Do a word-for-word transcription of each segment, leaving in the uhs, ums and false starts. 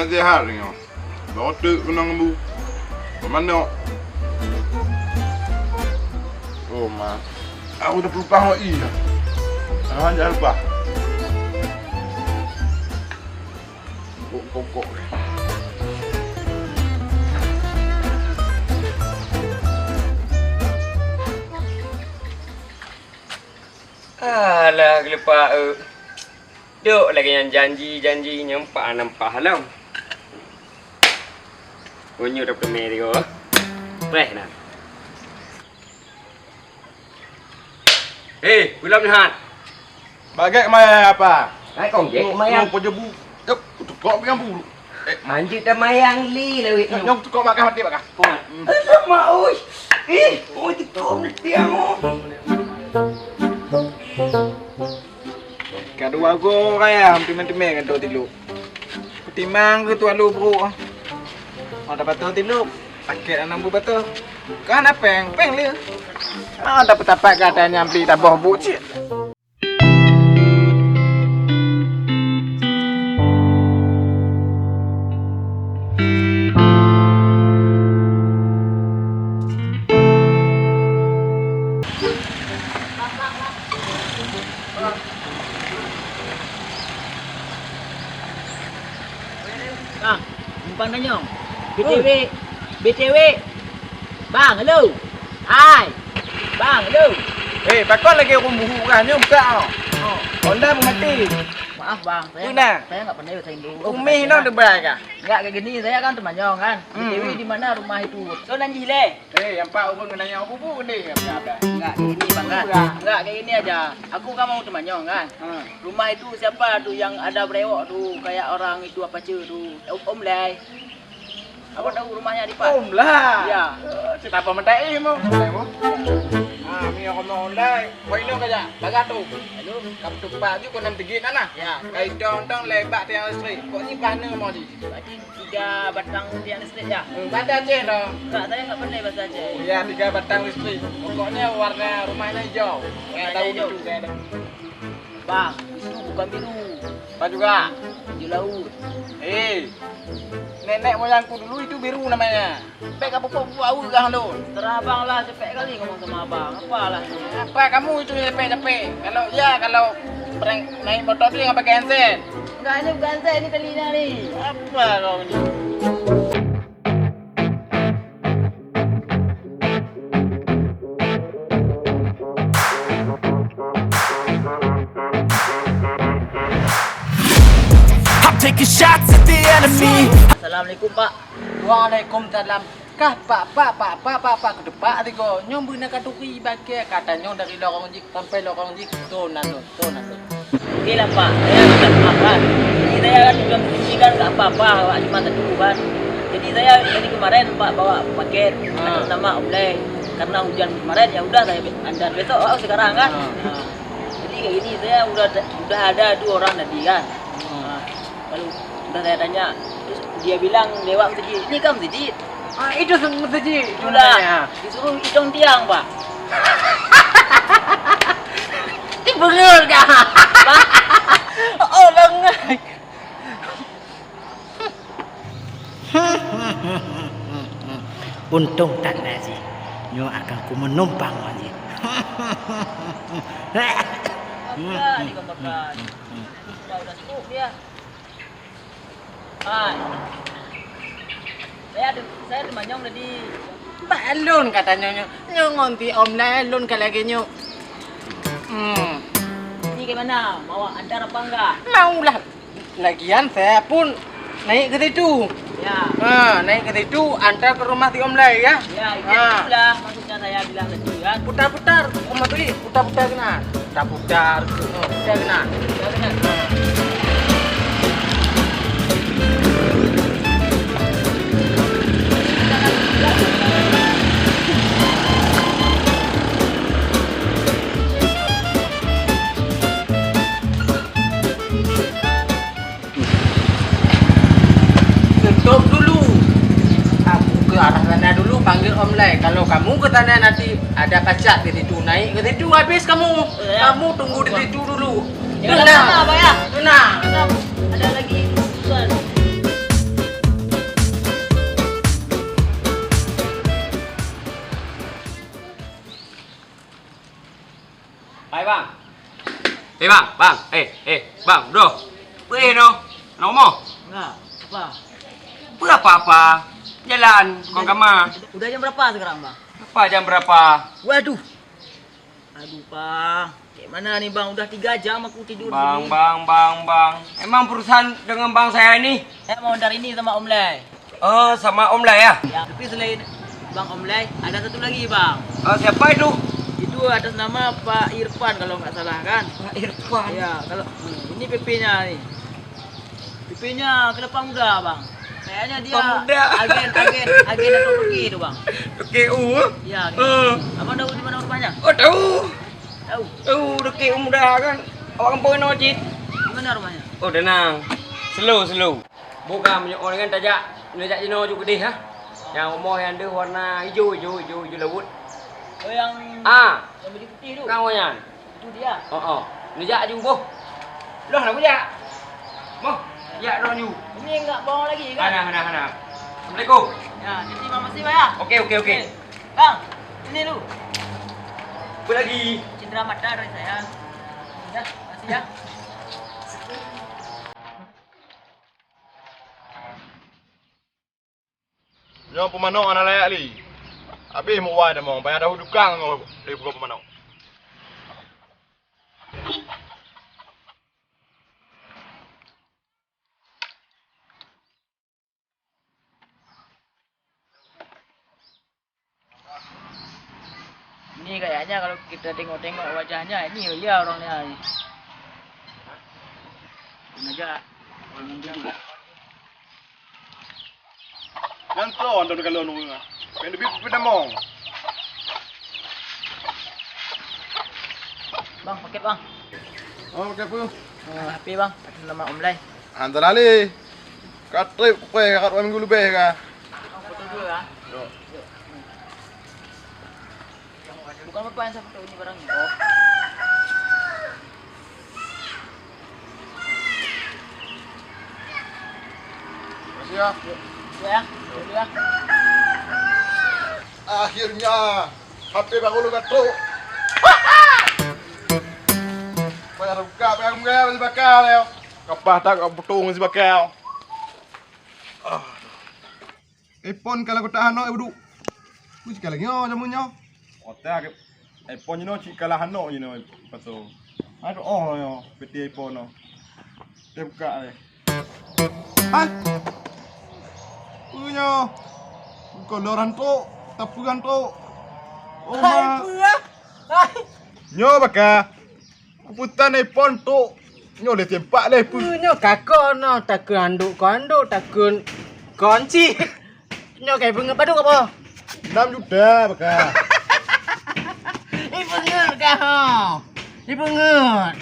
Sehat nyoe. Bawa teuk keunong bu. Manok. Oh, ma. Aku dah pelupa ngon i dah. Ah, jangan lupa. Pokok-pokok. Alah, geulupak, eh. Dok lagèe nyan janji-janji nyang pak nampak lom. Unyuk dah peumé tiko. Preh na. Hei, peue lom nyan? Bagèk mayang apa? Hai, kong jek mayang. Nyoe, nyoe, peujeubu. Yuk, kutukok mayang bulu. Eh. Hanjeuet tamayang lé lawét nyoe. Nyoe kutukok bakah maté bakah. Mak ui. Ih, oi, tukok meuti aku. Ka dua go raya, teumé-teumé ngon Toh Tilok. Peutimang keu tuan lu brok. Oh, dapat Toh Tilok. Sakét aneuk buet Toh. Kan péng, péng lé. Ah, dapat tapak gata nyampi taboh buet cit. Bang, numpang tanyong. B T W, B T W. Bang, halo. Hai. Bang, halo. Eh, pakon lagèe ureueng buhu kah nyoe buka oh. Oh, honda meumaté. Maaf, Bang. Saya Tuna. Saya nggak pandai bahasa Indo. Umih no debai kah? Nggak kayak gini, saya kan Teumanyong kan. Hmm, B T W hmm. Di mana rumah itu? So, nan jih leh. Eh, yang pak ureueng nanya apa pun deh, apa ada. Enggak kayak gini, Bang, kan? Enggak. Enggak kayak gini aja. Aku kan mau Teumanyong kan. Ha. Rumah itu siapa tu yang ada brewok tu, kayak orang itu apa ce tu? Om, Om Lai. Apa tahu rumahnya di Pak? Om Lai. Ya. Eh, cerita apa mentai mau? Om Lai mau. Ah, mi Om Lai. Kau ini kerja, bagah tu. Lalu? Kamu tupak juga enam tigit nana. Ya. Kai dong dong lebak tiang listrik. Kok ni bahna mau di? Berarti tiga batang tiang listrik ya? Hmm, bahasa Aceh dong. Enggak, saya enggak pandai bahasa Aceh. Oh, ya, tiga batang listrik. Pokoknya warna rumahnya hijau. Saya tahu hijau. Itu, saya tahu. Bang, itu bukan biru. Apa juga? Hijau laut. Eh, nenek moyangku dulu itu biru namanya. Pek apa pok buat awak kah lo? Terah abang lah, cepek kali ngomong sama abang. Apalah. Apa kamu itu cepek-cepek? Kalau ya, kalau prank naik motor tu jangan pakai handset. Enggak, ini bukan saya, ini telinga ni. Apa kau ni? I'm taking shots at the enemy. Assalamualaikum, Pak. Waalaikumsalam. Kah, Pak, Pak, Pak, Pak, Pak, Pak, keudepak sigoe. Nyoe beuna ka turi bakée, ka tanyong dari lorong jih sampai lorong jih, to nan lôn, to nan lôn. Oke lah, Pak. Saya minta maaf, kan. Jadi, saya kan bukan begini, kan, nggak apa-apa, awak cuma teduh, kan. Jadi, saya dari kemarin, Pak, bawa paket atas nama Om Lai. Karena hujan kemarin, ya udah, saya antar. Besok, oh, sekarang, kan. Jadi, kayak gini, saya udah, udah ada dua orang tadi, kan. Lalu, udah saya tanya, terus dia bilang lewat masjid. Ini kan masjid. Ah, itu se-, masjid. Itulah. Disuruh hitung tiang, Pak. Itu betul dah. Pak. Oh, lengai. Untung that na jih. Nyoe akan ku meunumpang ngon jih. Makan, makan. Udah cukup dia. Hai. Saya ada, saya ada manyong tadi. Bak lôn ka tanyong nyoe, nyoe ngon si Om Lai lôn ka lagèe nyoe. Hmm. Ini gimana? Mau antar apa enggak? Maulah. Lagian saya pun naik ke situ. Ya. Ha, naik ke situ, antar ke rumah si Om Lai, ya. Ya, itu lah maksudnya saya bilang tadi, kan. Putar-putar, Om Matui, putar-putar keunan. Putar-putar, putar keunan. Putar keunan. Tutup dulu. Aku ke arah sana dulu, panggil Om Lai. Kalau kamu ke sana, nanti ada kacat di situ, naik ke situ, habis kamu. Ya. Kamu tunggu di situ dulu. Ya, tenang. Tenang, Abah, ya. Tenang. Tenang. Ada lagi urusan. Hai, Bang. Eh, Bang, Bang. Eh, eh, Bang, bro. Peue noh? Nomo? Enggak, apa? Peue apa-apa? Jalan, kon kama. Udah jam berapa sekarang, Bang? Apa jam berapa? Waduh. Aduh, Bang. Kayak mana nih, Bang? Udah tiga jam aku tidur Bang, sini. Bang, Bang, Bang. Emang perusahaan dengan Bang saya ini? Saya mau dari ini sama Om Lai. Oh, sama Om Lai ya? Ya, tapi selain Bang Om Lai, ada satu lagi, Bang. Oh, siapa itu? Itu atas nama Pak Irfan kalau nggak salah kan? Pak Irfan. Ya, kalau hmm, ini P P-nya nih. P P-nya Kelapa Muda, Bang. Kayaknya dia Kelapa Muda. Agen, agen, agen atau pergi itu, Bang. Oke, uh. Ya, gitu. Eh. Abang tahu di mana rumahnya? Oh, tahu. Tahu. Tahu, dekat Muda kan. Awak kampung mana, Cit? Di mana rumahnya? Oh, tenang. Slow, slow. Bukan meunyoe orang kan tajak, neujak jinoe ju keudeh, ha? Nyang rumoh nyang deuh warna ijo, ijo, ijo, ijo laut. Oh, yang, ah, yang baju putih tu? Kang nyan. Itu dia. Oh, oh. Neujak ju boh. Loh, nak kujak. Boh, jak droe ju. Ini enggak bohong lagi kan? Hana, hana, hana. Assalamualaikum. Ya, jadi makasih, Bang, ya. Oke, oke, oke. Oke. Bang, ini lu. Apa lagi? Cindera mata dari saya. Ya, makasih ya. Nyoe peumanök hana layak lé. Habéh meuwai tamong, payah tahu tukang nyoe lé buka peumanök. Ini kayaknya kalau kita tengok-tengok wajahnya, ini ya orang ni. Sengaja orang dulu. Nyan tu orang tu kalau nunggu. Pen lebih pun damong. Bang, paket, Bang. Oh, paket apa? Eh, H P, Bang. Atas nama Om Lai. Hantar lali. Ka trip kupai ka dua minggu lebih ka. Foto dulu ya. Yo. Bukan apa yang saya foto ini barangnya. Oh. Makasih ya. Yuk, yuk ya. Yuk ya. Akhirnya H P baru lu ka trok. Payah buka, payah buka, masih bakal ya. Kapah tak kau potong masih bakal. Ah. Iphone kalau kotak hanok, eh, Budu. Ku cit kalah nyoe jameun nyoe. Otak iPhone nyoe cit kalah hanok nyoe, pato. Aduh, oh, nyoe, peti iPhone nyoe. Teuka deh. Hai. Peue nyoe? Kolor hantok, tapi hantok. Oh, hai, ma. Peue? Hai. Nyoe baka. Kuputan iPhone tu. Nyoe lé tempat lé pu. Nyoe kakon noh, takheun anduk kon anduk, takheun kon cit. Nyoe kai beungeut padum apa? Enam juta baka. Ibeungeut kah ho? Ibeungeut.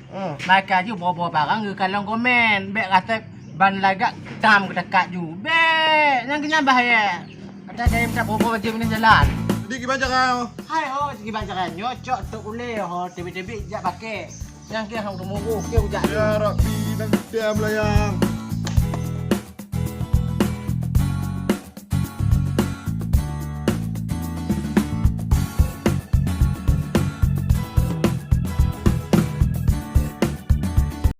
Hmm. Baka ju boh-boh barang geukalon komen. Bèk rasa ban lagak tam geudekat ju. Bèk, nyang keunyan bahaya. Kata saya minta boh-boh baju minah jalan. Jadi gimana cara? Hai ho, gimana cara? Nyoe cok tok ulèe ho, teubiet-teubiet jak pakai. Nyang keu hang teumu, oke, ujak. Ya Rabbi, dan dia melayang.